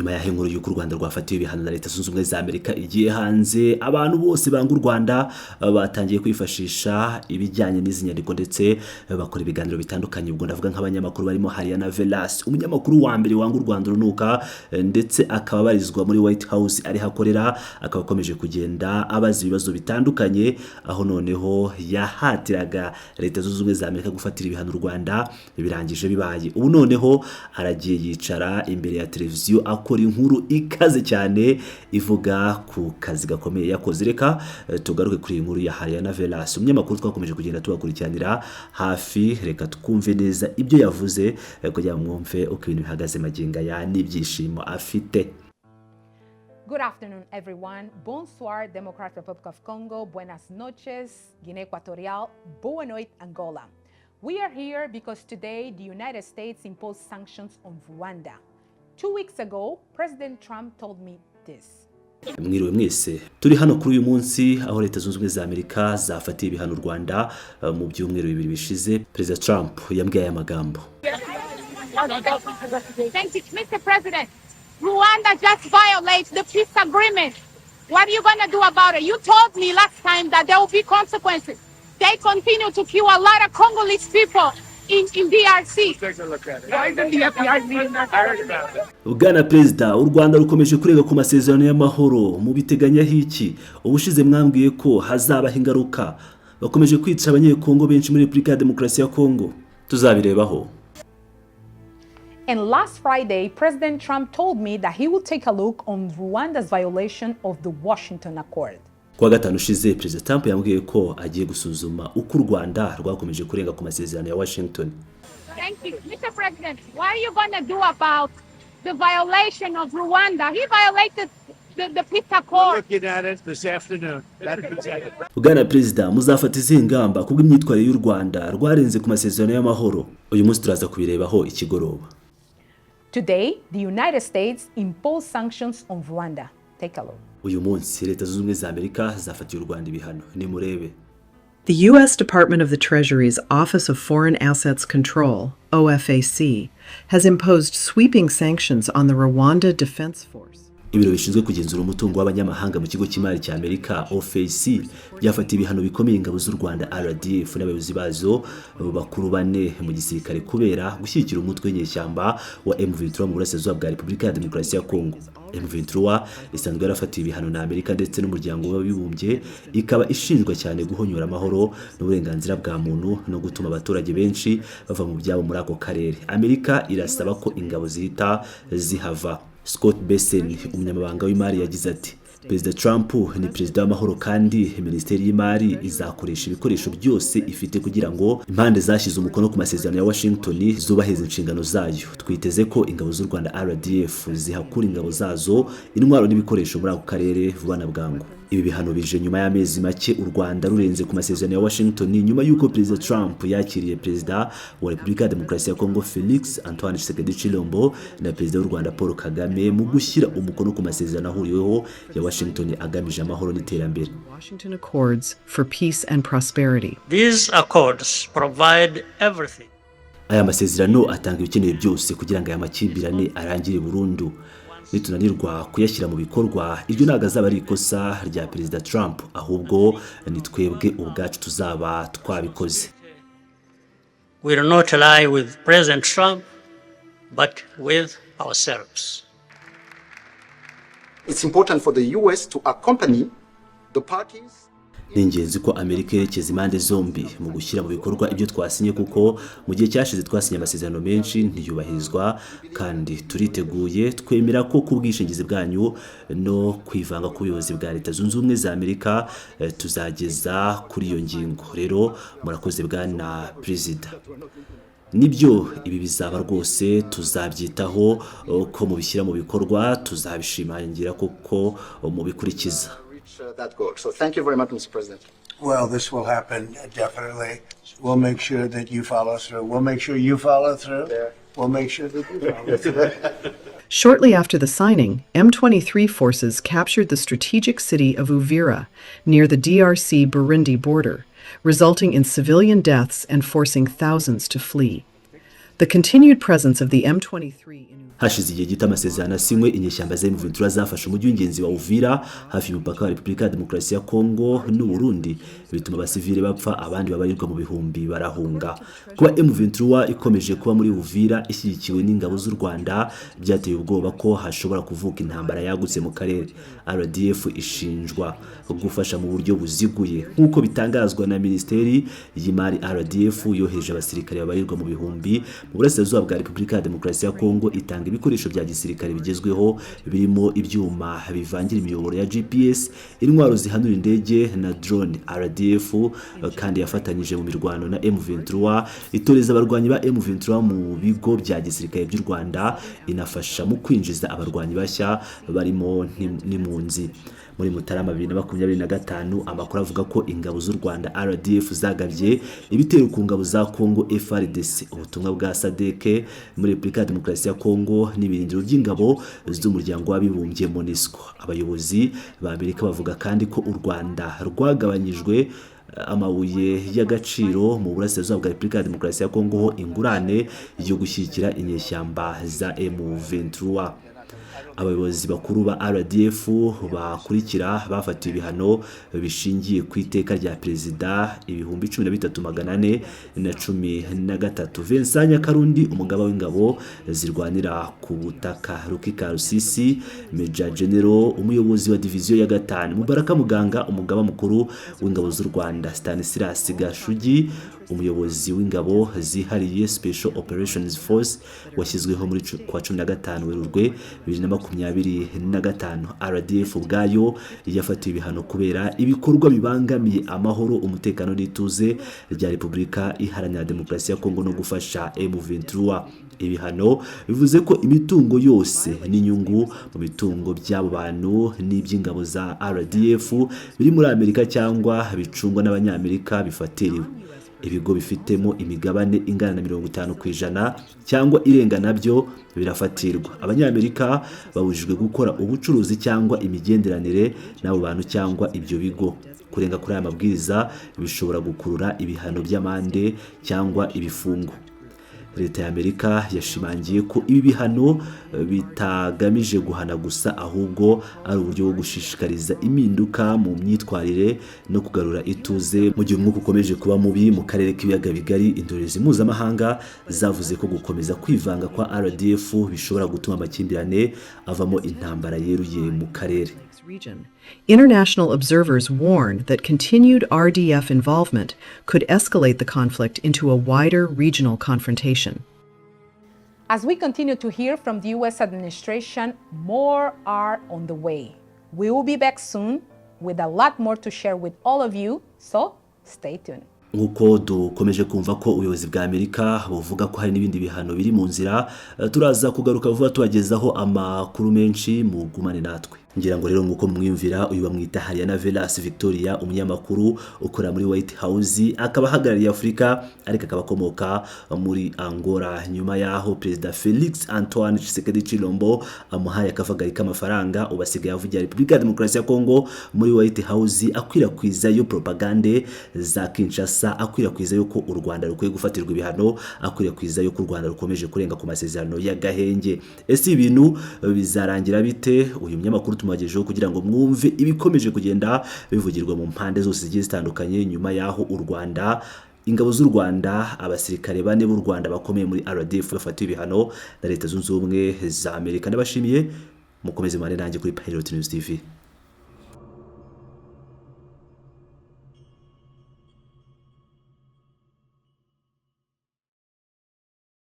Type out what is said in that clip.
Nyuma y'aho inkuru y'uko u Rwanda rwafatiwe ibihano na Leta Zunze Ubumwe za Amerika igiye hanze, abantu bose banga u Rwanda batangiye kwifashisha ibijyanye n'izi nyandiko ndetse bakora ibiganiro bitandukanye. Ubwo ndavuga nk'abanyamakuru barimo Ariana Velas, umunyamakuru wa mbere wanga u Rwanda urunuka, ndetse akaba abarizwa muri White House ariho akorera, akaba akomeje kugenda abaza ibibazo bitandukanye, aho noneho yahatiraga Leta Zunze Ubumwe za Amerika gufatira ibihano u Rwanda. Birangije bibaye. Ubu noneho aragiye yicara imbere ya televiziyo, akora inkuru ikaze cyane ivuga ku kazi gakomeye yakoze. Reka tugaruke kuri iyi nkuru ya Ariana Velas, umunyamakuru twakomeje kugenda tubakurikiranira hafi. Reka twumve neza ibyo yavuze kugira ngo mwumve uko ibintu bihagaze magingo aya n'ibyishimo afite. Good afternoon, everyone. Bonsoir, Democratic Republic of Congo. Buenas noches, Guinea Equatorial. Boa noite, Angola. We are here because today the United States imposed sanctions on Rwanda. 2 weeks ago, President Trump told me this. Mwiriwe mwese. Turi hano kuri uyu munsi aho Leta Zunze Ubumwe za Amerika zafatiye ibihano u Rwanda. Mu byumweru 2 bishize, Perezida Trump yambwiye aya magambo. Thank you, Mr. President. Rwanda just violates the peace agreement. What are you going to do about it? You told me last time that there will be consequences. They continue to kill a lot of Congolese people in DRC. Take a look at it. Why isn't the FBI meeting that? I heard about it. Bwana Perezida, u Rwanda rukomeje kurega ku masezerano y'amahoro. Mubiteganyaho iki? Ubushize mwambwiye ko hazabaho ingaruka. Bakomeje kwica Abanyekongo benshi muri Repubulika ya Demokarasi ya Kongo. Tuzabirebaho. And last Friday, President Trump told me that he will take a look on Rwanda's violation of the Washington Accord. Kuwa gatanu ushize, Perezida Trump yambwiye ko agiye gusuzuma uko u Rwanda rwakomeje kurenga ku masezerano ya Washington. Thank you. Mr. President, what are you going to do about the violation of Rwanda? He violated the peace We're accord. looking at it this afternoon. That's exactly. Bwana Perezida, muzafata izihe ngamba kubw'imyitwarire y'u Rwanda rwarenze ku masezerano y'amahoro? Uyu munsi turaza kubirebaho ikigoroba. Today, the United States imposed sanctions on Rwanda. Take a look. Uyu munsi Leta Zunze Ubumwe za Amerika zafatiye u Rwanda ibihano. Nimurebe. The U.S. Department of the Treasury's Office of Foreign Assets Control, OFAC, has imposed sweeping sanctions on the Rwanda Defense Force. Ibiro bishinzwe kugenzura umutungo w'abanyamahanga mu kigo cy'imari cya Amerika, OFAC, byafatiye ibihano bikomeye ingabo z'u Rwanda, RDF, n'abayobozi bazo bakuru bane mu gisirikare kubera gushyigikira umutwe w'inyeshyamba wa M23 mu burasirazuba bwa Repubulika ya Demokarasi ya Kongo. M23 isanzwe yarafatiwe ibihano na Amerika ndetse n'Umuryango w'Abibumbye, ikaba ishinjwa cyane guhonyora amahoro n'uburenganzira bwa muntu no gutuma abaturage benshi bava mu byabo muri ako karere. Amerika irasaba ko ingabo zihita zihava. Scott Bessent, umunyamabanga w'imari, yagize ati: "Perezida Trump ni perezida w'amahoro, kandi Minisiteri y'Imari izakoresha ibikoresho byose ifite kugira ngo impande zashyize umukono ku masezerano ya Washington zubahirize inshingano zayo. Twiteze ko ingabo z'u Rwanda, RDF, zihakura ingabo zazo, intwaro n'ibikoresho muri ako karere vuba na bwangu." Ibi bihano bije nyuma y'amezi make u Rwanda rurenze ku masezerano ya Washington, nyuma y'uko Perezida Trump yakiriye Perezida wa Repubulika ya Demokarasi ya Kongo Felix Antoine Tshisekedi Tshilombo na Perezida w'u Rwanda Paul Kagame mu gushyira umukono ku masezerano ahuriweho ya Washington agamije amahoro n'iterambere. Washington Accords for Peace and Prosperity. These accords provide everything Aya masezerano atanga ibikenewe byose kugira ngo aya makimbirane arangire burundu. Nitunanirwa kuyashyira mu bikorwa, iryo ntabwo azaba ari ikosa rya Perezida Trump, ahubwo ni twebwe ubwacu tuzaba twabikoze. Will not lie with President Trump, but with ourselves. It's important for the US to accompany the parties Ni ingenzi ko Amerika yerekeza impande zombi mu gushyira mu bikorwa ibyo twasinye, kuko mu gihe cyashize twasinye amasezerano menshi ntiyubahirizwa. Kandi turiteguye, twemera ko ku bwishingizi bwanyu no kwivanga k'ubuyobozi bwa Leta Zunze Ubumwe za Amerika tuzageza kuri iyo ngingo. Rero murakoze, Bwana Perezida. Nibyo, ibi bizaba rwose, tuzabyitaho ko mubishyira mu bikorwa, tuzabishimangira kuko mubikurikiza. Reach that goal. So thank you very much, Mr. President. Well, this will happen, definitely. We'll make sure that you follow through. We'll make sure you follow through. We'll make sure that you follow through. Shortly after the signing, M23 forces captured the strategic city of Uvira near the DRC Burundi border, resulting in civilian deaths and forcing thousands to flee. The continued presence of the M23 in Hashize igihe gito amasezerano asinywe, inyeshyamba za M23 zafashe umujyi w'ingenzi wa Uvira, hafi y'umupaka wa Repubulika ya Demokarasi ya Kongo n'u Burundi, bituma abasivile bapfa, abandi babarirwa mu bihumbi barahunga. Kuba M23 ikomeje kuba muri Uvira ishyigikiwe n'ingabo z'u Rwanda byateye ubwoba ko hashobora kuvuka intambara yagutse mu karere. RDF ishinjwa gufasha mu buryo buziguye. Nk'uko bitangazwa na Minisiteri y'Imari, RDF yohereje abasirikare babarirwa mu bihumbi mu burasirazuba bwa Repubulika ya Demokarasi ya Kongo, itanga ibikoresho bya gisirikare bigezweho birimo ibyuma bivangira imiyoboro ya GPS, intwaro zihanura indege na drone. RDF kandi yafatanyije mu mirwano na M23, itoreza abarwanyi ba M23 mu bigo bya gisirikare by'u Rwanda, inafasha mu kwinjiza abarwanyi bashya barimo n'impunzi. Muri Mutarama 2025, amakuru avuga ko ingabo z'u Rwanda RDF zagabye ibitero ku ngabo za Congo FARDC, ubutumwa bwa SADC muri Repubulika ya Demokarasi ya Congo n'ibirindiro by'ingabo z'Umuryango w'Abibumbye MONUSCO. Abayobozi ba Amerika bavuga kandi ko u Rwanda rwagabanyijwe amabuye y'agaciro mu burasirazuba bwa Repubulika ya Demokarasi ya Kongo ho ingurane yo gushyigikira inyeshyamba za M23. Abayobozi bakuru ba RDF bakurikira bafatiwe ibihano bishingiye ku iteka rya perezida 13413: Vincent Nyakarundi, umugaba w'ingabo zirwanira ku butaka; Ruki Karusisi, Major General, umuyobozi wa diviziyo ya gatanu; Mubaraka Muganga, umugaba mukuru w'ingabo z'u Rwanda; Stanislas Gashugi, umuyobozi w'ingabo zihariye Special Operations Force washyizweho muri kwa 15 Werurwe 2025. RDF ubwayo yafatiwe ibihano kubera ibikorwa bibangamiye amahoro, umutekano n'ituze rya Repubulika Iharanira Demokarasi ya Kongo no gufasha M23. Ibihano bivuze ko imitungo yose n'inyungu mu mitungo by'abo bantu n'iby'ingabo za RDF biri muri Amerika cyangwa bicungwa n'Abanyamerika bifatiriwe. Ibigo bifitemo imigabane ingana na 50% cyangwa irenga nabyo birafatirwa. Abanyamerika babujijwe gukora ubucuruzi cyangwa imigenderanire n'abo bantu cyangwa ibyo bigo. Kurenga kuri aya mabwiriza bishobora gukurura ibihano by'amande cyangwa ibifungo. Leta ya Amerika yashimangiye ko ibi bihano bitagamije guhana gusa, ahubwo ari uburyo bwo gushishikariza impinduka mu myitwarire no kugarura ituze mu gihe umwuka ukomeje kuba mubi mu karere k'Ibiyaga Bigari. Indorerezi mpuzamahanga zavuze ko gukomeza kwivanga kwa RDF bishobora gutuma amakimbirane avamo intambara yeruye mu karere. Region. International observers warn that continued RDF involvement could escalate the conflict into a wider regional confrontation. As we continue to hear from the U.S. administration, more are on the way. We will be back soon with a lot more to share with all of you, so stay tuned. Nk'uko dukomeje kumva ko ubuyobozi bwa Amerika buvuga ko hari n'ibindi bihano biri mu nzira, turaza kugaruka vuba tubagezaho amakuru menshi. Mugumane natwe. Ngira ngo rero nk'uko mwiyumvira, uyu bamwita Hariana Velas Victoria, umunyamakuru ukora muri White House, akaba ahagarariye Afurika ariko akaba akomoka muri Angola. Nyuma yaho Perezida Felix Antoine Tshisekedi Chilombo amuhaye akavagari k'amafaranga, ubu asigaye avugira Repubulika ya Demokarasi ya Kongo muri White House, akwirakwiza yo propagande za Kinshasa, akwirakwiza yuko u Rwanda rukwiye gufatirwa ibihano, akwirakwiza yuko u Rwanda rukomeje kurenga ku masezerano y'agahenge. Ese ibintu bizarangira bite? Uyu munyamakuru tumubagejeho kugira ngo mwumve ibikomeje kugenda bivugirwa mu mpande zose zigiye zitandukanye nyuma y'aho u Rwanda, ingabo z'u Rwanda, abasirikare bane b'u Rwanda bakomeye muri RDF bafatiwe ibihano na Leta Zunze Ubumwe za Amerika. Ndabashimiye, mukomeze mubane nanjye kuri Pilot News TV.